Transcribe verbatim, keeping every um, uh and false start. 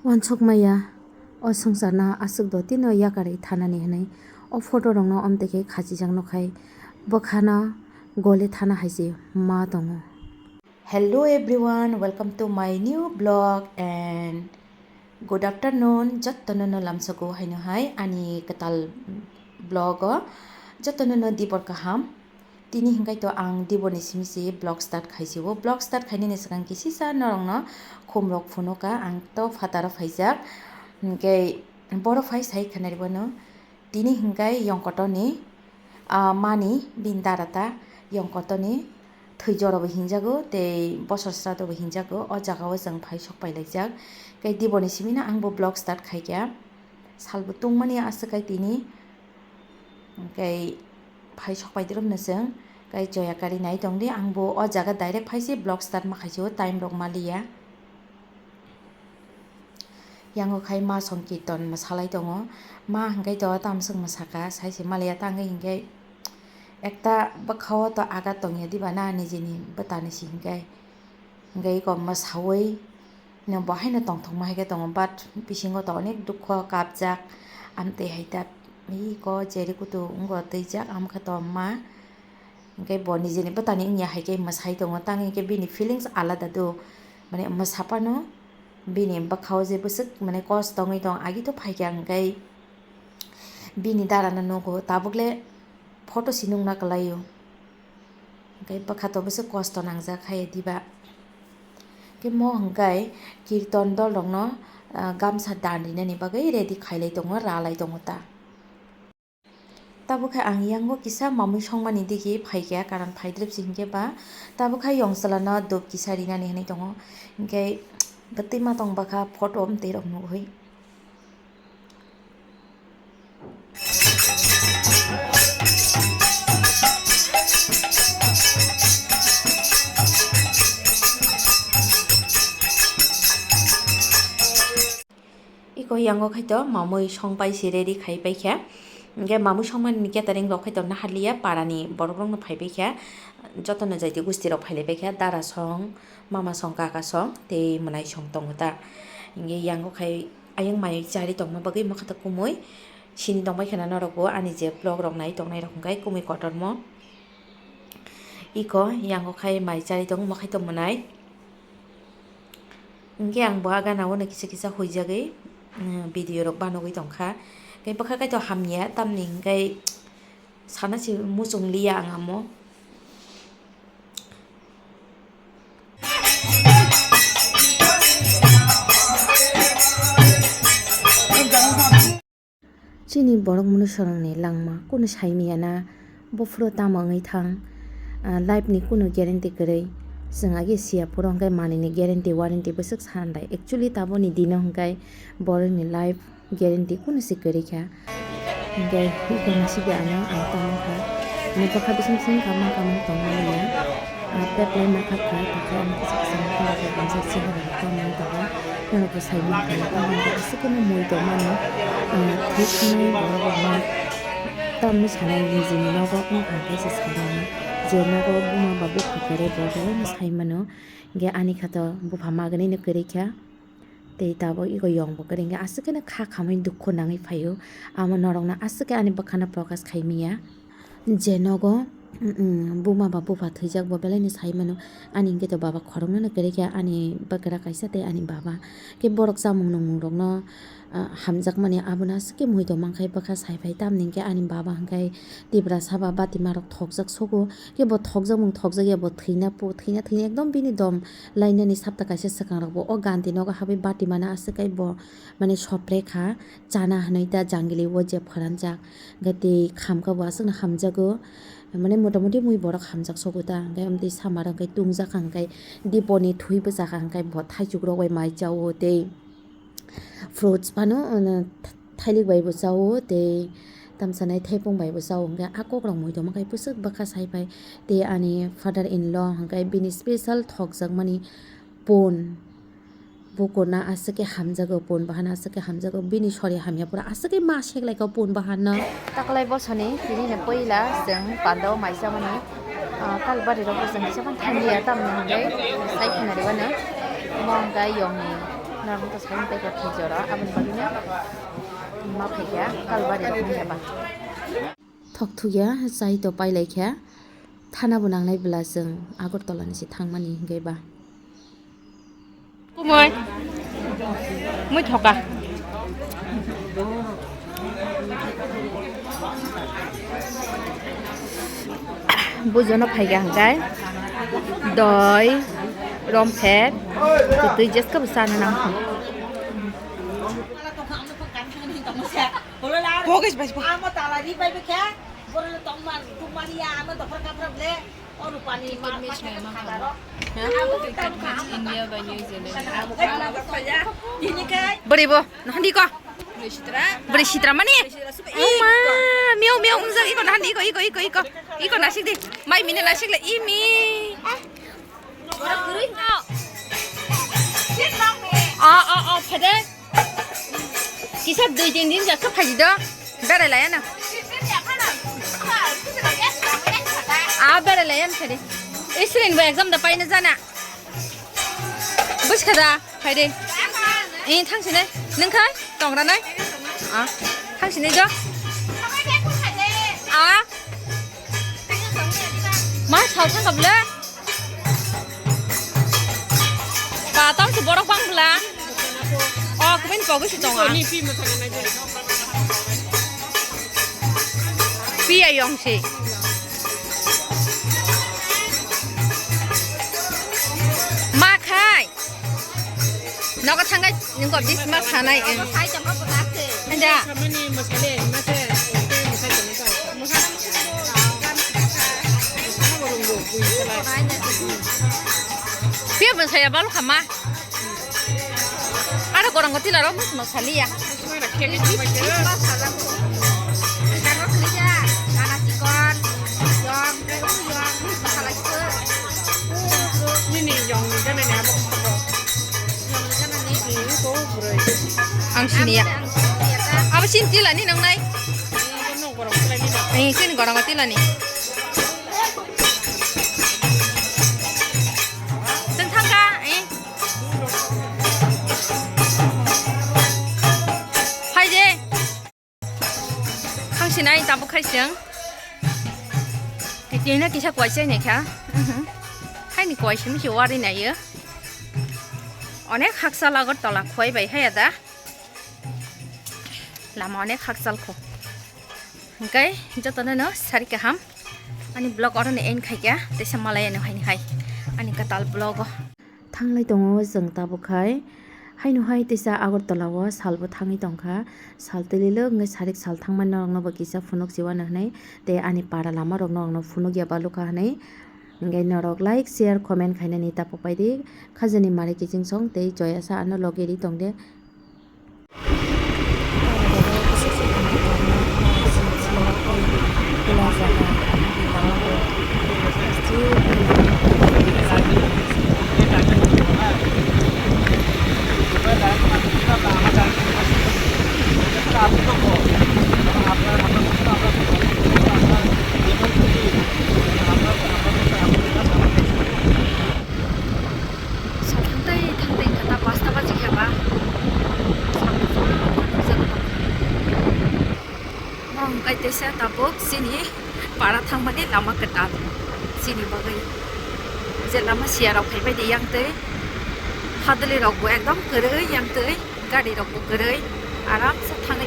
Wansukmaya, o swngcharno aswk dotino yakarwi thanani hwnwi o photo rokno omtwi khe khachijak nukhai bwkhano gole thana hai se ma tongo. Hello everyone, welcome to my new vlog and good afternoon. Jottono no lamsogo haino hai ani kwtal vlog o, jottono no dibor kaham. Tini hingkai to ang diboni simi se vlog start khaisio. Vlog start khainani swkang kisisa norokno khumrok phunuka, ang to phataro phaijak. Hingke boro phai sai khanari bono. Tini hingkai yongkotoni, ah, mani bini dara ta yongkotoni thwi jora bo hinjago tei bosor srato bo hinjago. O jaga o chwng phai sok pai laijak. Tei diboni simi no ang bo vlog start khaikha. Salbo tungmani aswk kai tini. Hingke phai sok pai dirok no chwng kai choya kari nai tongdi, ang bo o jaga direct phai se vlog start ma khaisio, time rok ma liya. Yango khai ma song kirton mwsalai tongo, ma hingke to tamswk mwsaka sai se ma liya, tangwi hingke ekta bwkha o to aga tongya diba na nijini bwtani si hingke, hingke eko mwsawi. No bo haino tongthokma hai khe tongo, but bisingo to onek dukho kapjak, amtwi hai ta iko jeri kutu wngbo twijak, amo khe to ma. Hingke bo nijeni bwtani wngya hai khe mwsai tongo, tang hingke bini feelings alada do, mane mwsa phano bini bwkha o je bwswk mane kosto wngwi tong, agi to phaikha hingke bini dara no nugo, tabuk le photo si nungna kwlaio. Hingke bwkha to bwswk kosto nangjak hai diba. Hingke mo hingke kirton dol rokno, ah, gamsa dan rinani bagwi ready khailai tongo, ralai tongo ta. Tabuk khe ang yango kisa mamui songmani digi phaikha, karon phaidrip si hingke ba tabuk khe yong chwla no dup kisa rinani hinui tongo. Hingke bwtwi ma tong bwkha photo amtwi rok nugui. Iko yango khai to mamui song pai se ready khai pai kha. Hingke mamui songmani catering rok khai to naharliya, parani borok rok no phai pai kha. Joto no jaiti gusti rok phai lai pai kha, dara song, mama song, kaka song tei mwnai song tongo ta. Hingke yango khai ayang mai chari tongma bagwi mwkha ta kumui sini tong pai khana norok bo ani je vlog rok nai tongnai rok hingkai kumui kotormo. Iko yango khai mai chari tong mwkhai tong mwnai. Hingke ang bo a gana o no kisa kisa huijagwi, mm, video rok banogwi tongkha. Tei bwkha kaitor hamya tamni hingke sana se muchung liya ang amo. Chini borok mwnwi sorongni langma kunu saimiyana, buphuru tamo wngwi thang, ah, life ni kunu guarantee kwrwi. Chwng agi siya phuru hwnkhe manwini guarantee warranty bwswk sanlai. Actually taboni dino hwnkhe borokni life guarantee kunu se kwrwi kha. Hwnkhe iko nasikya ano ang tamo kha. Ani bwkha bising bising kama kama tongmani ya. Ah, tep lai ma kha kha, tei khe ang kisa kisa ma kha, khe ang kisa kisa ma kha, ma kha, ma kha, ma kha, sai ma kha, ma kha, aswk khe no mui tong mani, ah, thwi thangnai borok rok no tamni sanai nijini nogo wng kha khe se sai mani, je nogo buma ba bupha kwrwi borok rok no sai mano, hwnkhe ani kha to bupha magwnwi no kwrwi kha. Tei tabuk iko yong bo kwrwi hwnkhe aswk kheno kha khamwi dukhu nangwi phaio. Amo norokno aswk khe ani bwkhano prokash khai manya. Je nogo, mm, buma ba bupha thwijak bo belaino sai mano. Ani hwnkhe to baba khoroknano kwrwi kha ani bwkra kaisa tei ani baba. Khe borok chamung nungmung rokno, ah, hamjakmani abono aswk khe muido mankha bwkha sai phai. Tamni hwnkhe ani baba hwnkhe Tiprasa ba batima rok thokjak sogo. Khe bo thokjakmung thokjakya bo thwina po-, thwina thwina ekdom bini dom. Lainani sapta kaisa swkang rok bo o ganti nogo habwi bati mana aswk kai bo mane sopre kha, chana hwnwi ta jangili o je phoranjak, hwnkhe tei khamkha bo aswkno hamjago, mane motamoti mui borok hamjak sogo ta, hwnkhe amtwi samaro hwnkhe tungjak kha, hwnkhe diponi thwi bwchakha, hwnkhe bo thaichuk rok bai mai chao tei. Fruits phano, ano, thailik bai bo chao, tei tamsanai thaipung bai bo chao, hwnkhe a kok rok muido makhai bwswk bwkha sai phai, tei ani father in law hwnkhe bini special thokjakmani pon, bukurna aswk khe hamjago, pon bahana aswk khe hamjago, bini sori hamya pura aswk khe ma seklaikha pon bahana. Taklai bosoni tini ni puila chwng pandao mai chamani, ah, kalbari rok bo chwng kisa phano thanglia tamni hwnkhe sai khwnaribano omo hwnkhe yongni Narwkta saimung paikha khe jora, aboni bagwino ma phaikha Kalbari rok wngya ba. Thok thukya, chai to pailaikha, thana bo nangnai bwla chwng Agartala ni se thangmani hwnkhe ba. Kumui. Mui thoka. Bujono phaikha hwnkhe doi, romphet, kwtwi jeska bo chana nang. Bogus bai bo. Amo talari bai bekhe, borok tongmar, tongmar ya, amo dophar kaphra ble. India bai New Zealand. Bwrwi bo, nahandi ko? Bwrwi sitra mani? Oh ma, miau miau ungjak iko nahandi iko, iko, iko, iko. Iko nasik di. Mai mine nasik le imi. Oh, oh, oh, phede. Kisa dui tin din jaksa phaidi do. Berai laya na. Ah, berai laya na phadi. Isrin bo exam da paina jana. Buskha da, phaidi. Eh, thangsinai. Nung khai? Tongra nai? Ah, thangsinai do. Ah. Ma sal thangkha bwle? Ba, tamo se borok bang bwla. O, kubin pogwi se tongo. Pi ayong se. Ma khai. Nogo thangai nungko bisma sanai. Handa. Pia bwsaya balu khama. Ada korang kotila ro musma saliya. Nini yong ni gana ni abo khabo. Ang siniya. Abo sin tila ni nang nai. Ang sini gorang tila ni. Teng thangka, eh. Hai je. Khangsinai tabuk khai chwng. Tini kisa kuaisa hinwi kha. Mhm. Haini kuaisa misi wari naiyo. Onek haksa lagor tola khuai bai haya da. Lama onek hakchal kho. Hwnkhe jotono no sari kaham. Ani vlog oro ni end khaikha. Teisa malai ano haini hai. Ani katal vlog o. Thanglai tongo chwng tabuk khai. Haino hai teisa Agartala o sal bo thangwi tongkha. Sal twililo wngwi sarik sal thangmani norokno bo kisa phunuk chiwano hinwi. Tei ani para lama rokno ang no phunuk ya balukha hinwi. Hwnkhe norok like, share, comment khainani tapuk paidi. Khajani mari kiching song tei joya sa ano logi ri tongde. Sal thangtai thangtai wngkha ta pasta baji khe ba. Sal thangtai thangtai nukjagwi tongkha. Borok hwnkhe teisa tabuk chini para thangmani lama kwtal chini bagwi. Je lama siya rok phaibai di yang twi. Hadwli rok bo ekdom kwrwi yang twi. Gari rok bo kwrwi. Aram se thang